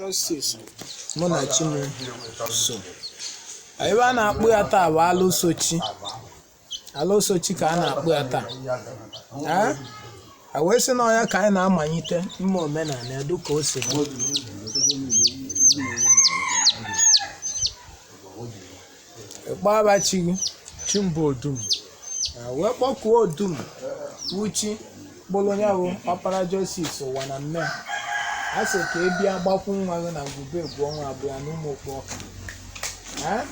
Justice mụ na chi m so. Ebe a na-akpụ ya taa bụ alụsochi. Alụsochi ka a na-akpụ ya taa. Ee? A wee sị na ọya ka anyị na-amanyite mma omenala ya dịka o si dị. Ịkpọ aba chi gị. Chimba Odum. A wee kpọkuo Odum wuchi kpụrụ ya bụ ọpara Justice ụwa na mme a sị ka ị bịa gbakwu nwa gị na ngwube egwu ọnwa abụọ na ụmụ okpu ọka. Ee?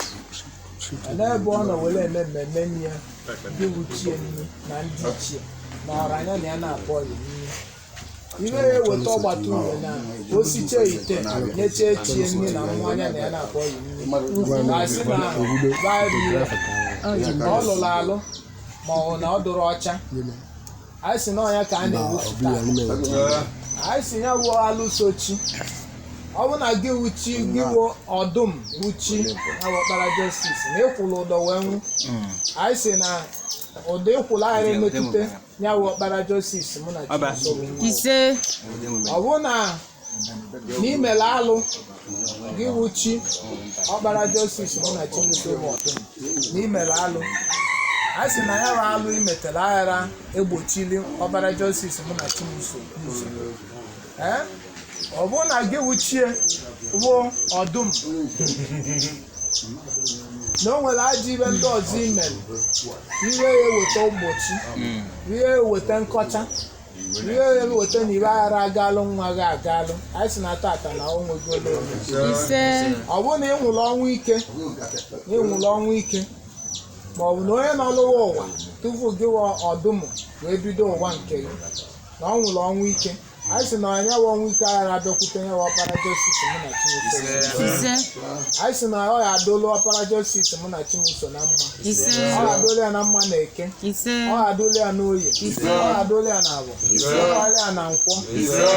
N'ebe ọ nọ were eme mmemme nri ya ndị wuchie nri na ndị ichie na ọra anya na ya na-akpọ ya nri iwe ya eweta ọgbata uhie na osiche ite nyechie chie nri na nwa anya na ya na-akpọ ya nri na asị na baịbụl na ọ lụrụ alụ ma ọ na ọ dụrụ ọcha. Anyị sị na ọnya ka a na-ewepụta. Anyị sị ya wuo alụsochi. Ọ bụ na gị wuchi gị wuo ọdụm wuchi ya bụ ọkpara Justice na ịkwụrụ ụdọ wee nwụ. Anyị sị na ụdọ ịkwụrụ aghara emetụta ya bụ ọkpara Justice mụ na Chibuzo bụ nwa. Ise. Ọ bụ na n'imele alụ gị wuchi ọkpara Justice mụ na Chibuzo bụ ọdụm n'imele alụ. A sị na ya bụ alụ imetere aghara egbochili ọkpara Justice mụ na Chibuzo ụzọ. Ee? Ọ bụ na gị wuchie bụ ọdụm na o nwere ajọ ibe ndị ọzọ imere, iwe ya eweta mgbochi, iwe ya eweta nkọcha, iwe ya eweta na iwe aghara agalụ nwa gị agalụ. Anyị sị na tata na o nwegolo onwe. Ise. Ọ bụrụ na ị nwụrụ ọnwụ ike, na ị nwụrụ ọnwụ ike, ma ọ bụ na onye nọlụwa ụwa tupu gị wụ ọdụm wee bido ụwa nke gị na ọ nwụrụ ọnwụ ike, anyị sị na anya wụ ọnwụ ike aghara abịakwute ya wụ ọkpara Justice mụ na Chimuso. Ise. Anyị sị na ọ ya adolu ọkpara Justice mụ na Chimuso na mma. Ise. Ọ ya adolu ya na mma na eke. Ise. Ọ ga-adụli ya n'oye. Ọ ga-adụli ya n'abọ. Ọ ga-adụli ya na nkwọ.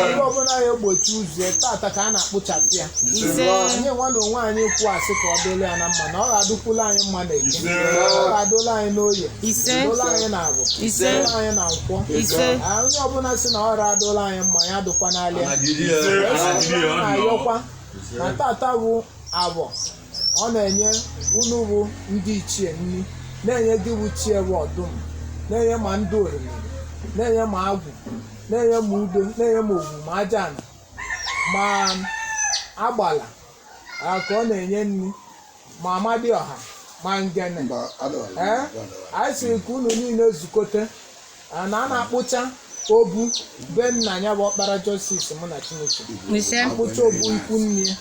Ebe ọbụla ya egbochi ụzọ ya, tata ka a na-akpụchapụ ya. Ise. Anyị nwa na onwe anyị kwụ asị ka ọ dụli ya na mma na ọ ga-adụkwula anyị mma na eke. Ọ ga-adụli anyị n'oye. Ise. Dụli anyị n'abọ. Ise. Dụli anyị na nkwọ. Ise. Ah, onye ọbụla sị na ọ ga-adụli anyị mma ya dụkwa n'alịa. Na-ayọkwa na tata bụ abọ ọ na-enye unu bụ ndị ichie nri, na-enye gị bụ chie bụ ọdụm, na-enye ma ndị orimiri, na-enye ma agwụ, na-enye ma udo, na-enye ma ogwu, ma aja ana, ma agbala ah, ka ọ na-enye nri ma amadioha ma ngene. Ee, anyị sịrị ka unu niile zukọte ah, na a na-akpụcha obu be nna ya bụ ọkpara Justice mụ na Chineke. Ise. Akpụcha obu ikwu nne ya.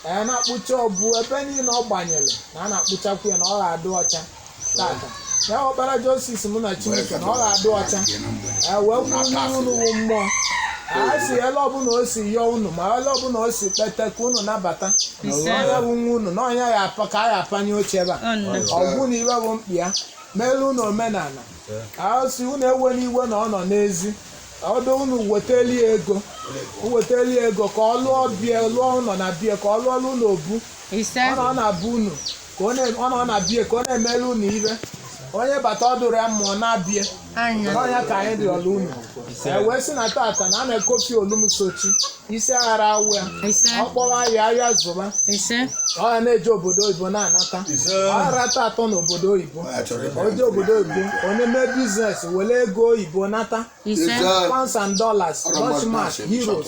Ee, na-akpụcha obu ebe niile ọ gbanyere na a na-akpụchakwu ya na ọ ga-adị ọcha tata. Ya bụ ọkpara Justice mụ na Chineke na ọ ga-adị ọcha. Ee, wee kwuru n'ihu unu wụ mmụọ. A sị ele ọbụla o si yọọ unu ma ele ọbụla o si kpete ka unu nabata. Ise. Onye bụ nwa unu na onye ya apa ka a ya apanye oche ebe a. Ọnụ. Ọgwụ na iwe bụ mkpi ya meelu unu omenala. A sị unu ewe n'iwe na ọ nọ n'ezi ọdụ unu weteli ya ego, weteli ya ego ka ọ lụọ bie, lụọ ụlọ na bie, ka ọ lụọlụ unu obu. Ise. Ọ nọ na be unu ka ọ nọ na bie ka ọ na-emelu unu ibe onye bata ọ dụrụ ya mmụọ na-abịa. Anya. N'ọnya ka anyị rịọrọ unu. E wee sị na tata na a na-ekofi olum sochi isi aghara awụ ya. Ise. Ọ kpọrọ ahịa ahịa zụba. Ise. Ọ ya na-eje obodo oyibo na-anata. Ọ ghara atọ n'obodo oyibo, oje obodo oyibo onye mee business were ego oyibo nata. Ise. Pounds and dollars, Dutch mark, euros,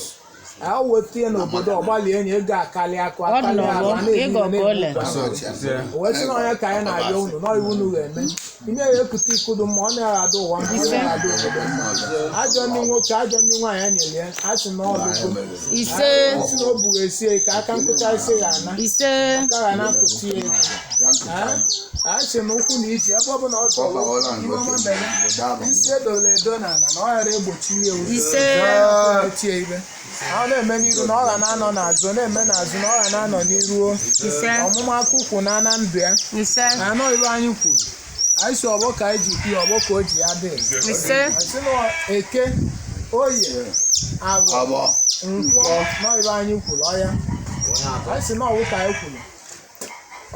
a weta ya n'obodo ọgbalị enyi ego akali akụ Ọ akali nọrọ, akụ a na-ebi ego ka ole. na-ebu. Wee sị na onye ka anyị na-arịọ unu nọ iwu unu ga-eme ime ya ekute ikudu mma ọ naghị ada ụwa mma, ọ naghị ada obodo mma. Ajọ ndị nwoke, ajọ ndị nwaanyị e nyere ya a sị na ọlụgo. Ise. Sị na o buru esie ka aka nkụcha isi ya ana. Ise. Aka ga na-akụchi ya. A sị na ụkwụ na iji ebe ọ bụla ọ chọrọ ihe ọma mere isi edoro edo na ala na ọ ghara egbochi ya ụzọ. Ise. Tie ibe ọ na-eme n'iru na ọ ga na-anọ n'azụ, na-eme n'azụ na ọ ga na-anọ n'iru o. Ise. Ọmụma akwụkwụ na ana ndụ ya. Ise. Na anọ ibe anyị kwuru, anyị si ọgbọ ka anyị ji kwu ya, ọgbọ ka o ji ya dị. Ise. Sị na eke, oye, abọ, nkwọ nọ ibe anyị kwuru ọya. Anyị si na ọwụ ka anyị kwuru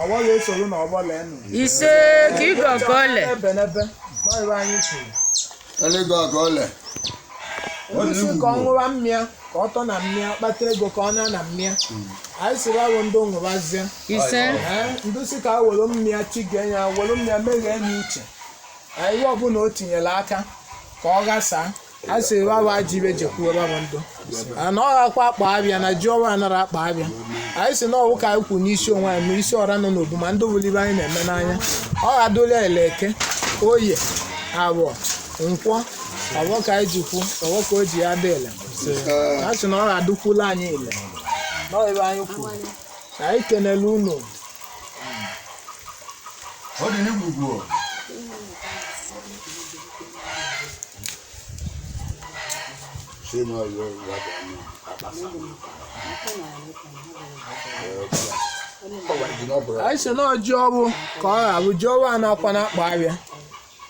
ọgbọ ga-esoro na ọgbọ leenụ. Ise ka ịgọ ka ole. Ebe n'ebe nọ ibe anyị kwuru. Elégo àgọ́lẹ̀. Ndị si ka ọ ṅụwa mmịa, ka ọ tọ na mmịa, kpata ego, ka ọ na na mmịa, anyị sịrị awụ ndị ṅụwazie. Ise. Ee, ndị si ka were mmịa chigie ya, were mmịa meghee n'uche anyị, ihe ọbụla o tinyere aka ka ọ ghasaa, a sị wawa jibe jekwuo babụ ndụ na ọ ghakwa akpa abịa na ji ọwa anara akpa abịa. Anyị si na ọwụ ka anyị kwu n'isi onwe anyị, ma isi ọra nọ n'obu, ma ndị bụlibe anyị na-eme n'anya, ọ ghadola ele eke, oye, abụọ, nkwọ, ọgbọ ka anyị ji kwu ọgbọ ka o ji ya dị ele. A sị na ọ ga-adụkwula anyị ile n'ọ ebe anyị kwuru na anyị kenele unu. Ọ dị n'igwugwu. Anyị sị na ọjị ọbụ ka ọ ga-abụ ji ọbụ a na-akwa na-akpa abịa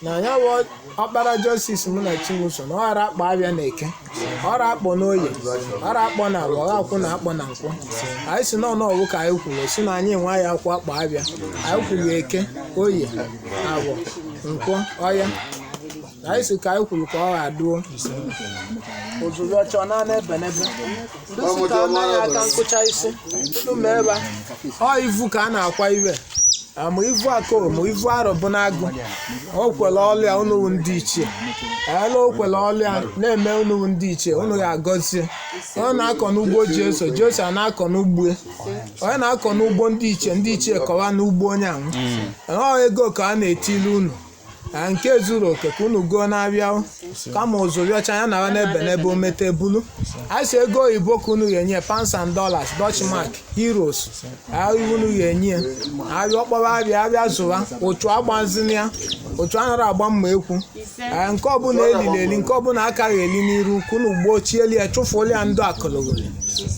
na ya bụ ọkpara Justice mụ na Chibuso, na ọ ghara akpa abịa na eke, ọ ra akpọ n'oye, ọ ra akpọ na abụ, ọ ga-akwụ na akpọ na nkwọ. Anyị sị na ọnụ ọwụ ka anyị kwuru si na anyị nwa ya akwụ akpa abịa. Anyị kwuru eke, oye, abụ, nkwọ, ọya. Anyị sị ka anyị kwuru ka ọ ga-adụo ozugbo ọchọ naanị ebe n'ebe ndị si ka anaghị aka nkụcha isi unu ma ebe ọ ivu ka a na-akwa iwe ama ivu akụ ma ivu arọ bụ n'agụ. O kwere ọlụ ya, unu ndị ichie ele, o kwere ọlụ ya na-eme, unu ndị ichie unu ga-agọzie. Onye na-akọ n'ugbo Jesu, Jesu a na-akọ n'ugbo ya. Onye na-akọ n'ugbo ndị ichie, ndị ichie kọwa n'ugbo onye ahụ. Ọ ego ka a na-etili unu na nke zuru oke ka unu gụọ na-abịa, kama ụzụ rịọcha ya nara n'ebe n'ebe o mete bulu. A sị ego oyibo ka unu ga-enye, pounds and dollars, Dutch mark, euros, ahịa unu ga-enye abịa ọkpọrọ abịa abịa zụwa ụchụ agbazina ya, ụchụ anara agba mma ekwu. Ee, nke ọbụla elili eli, nke ọbụla akaghị eli n'iru ka unu gbochieli ya, chụfuola ya ndụ akụlụghịrị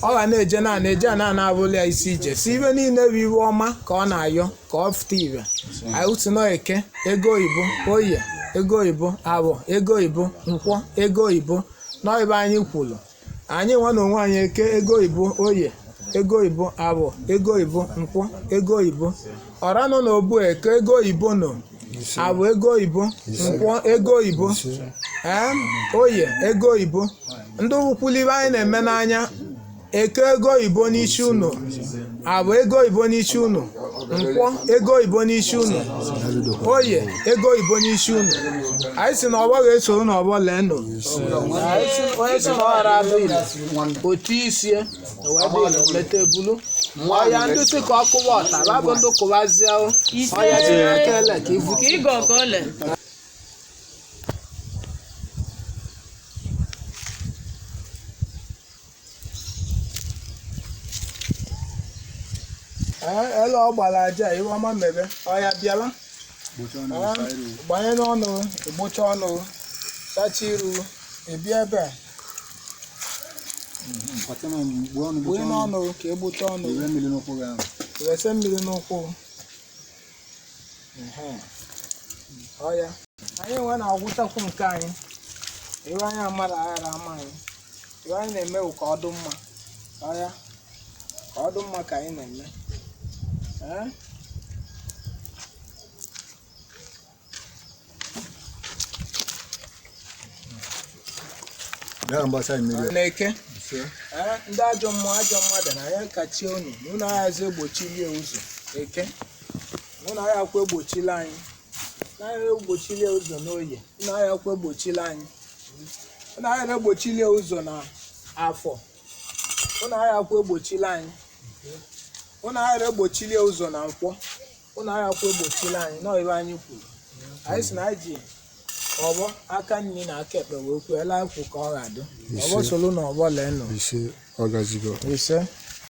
ọ ga na-eje na na-eje na na-abụla ya isi ije si ibe niile bụ iwe ọma ka ọ na-ayọ ka ọ fụta ibe anyị si nọ eke ego oyibo, oye ego oyibo, abụ ego oyibo, nkwọ ego oyibo nọ ebe anyị kwuru anyị nwa na onwe anyị, eke ego oyibo, oye ego oyibo, abụ ego oyibo, nkwọ ego oyibo, ọra nọ n'obu, eke ego oyibo nọ, abụ ego oyibo, nkwọ ego oyibo, ee, oye ego oyibo, ndị wukwulibe anyị na-eme n'anya, eke ego oyibo n'isi unu, abụ ego oyibo n'isi unu, nkwọ ego oyibo n'isi unu, oye ego oyibo n'isi unu. Anyị si na ọgbọ ga-eso unu ọgbọ lee nụ. Anyị si onye si na ọ ghara abụ ile otu isie wee dị ile mete bulu ọya ndị si ka ọ kụwa ọta babụ ndị kụwazie ọya tinye aka ele ka ivu. Ka ịgọ ka ole. Ee, ele ọ gbara aja iwe ọma mebe ọya bịara. Ee, gbanye n'ọnụ, igbucha ọnụ, sacha iru, ebi ebe a gbue n'ọnụ ka egbucha ọnụ, wese mmiri n'ụkwụ. Ehe. Ọya anyị nwe na-agwụchakwu nke anyị, iwe anyị amara aghara ama anyị, iwe anyị na-eme bụ ka ọ dị mma. Ọya ka ọ dị mma ka anyị na-eme. Ee? Na-eke. Ee, ndị ajọ mmụọ, ajọ mmadụ na ya kachie unu na unu aghaghịzi egbochilie ụzọ eke, na unu aghaghịkwa egbochila anyị, na aghaghị egbochilie ụzọ n'oye, unu aghaghịkwa egbochila anyị, unu aghaghị egbochilie ụzọ na afọ, unu aghaghịkwa egbochila anyị, unu aghaghị egbochilie ụzọ na nkwọ, unu aghaghịkwa egbochila anyị nọọ ebe anyị kwuru. Anyị sị na anyị ji ọgbọ aka nri na aka ekpe wee kwuo ele anyị kwu ka ọ ga-adị. Ọgbọ solu na ọgbọ lee nụ. Ise, ọ gazigo. Ise.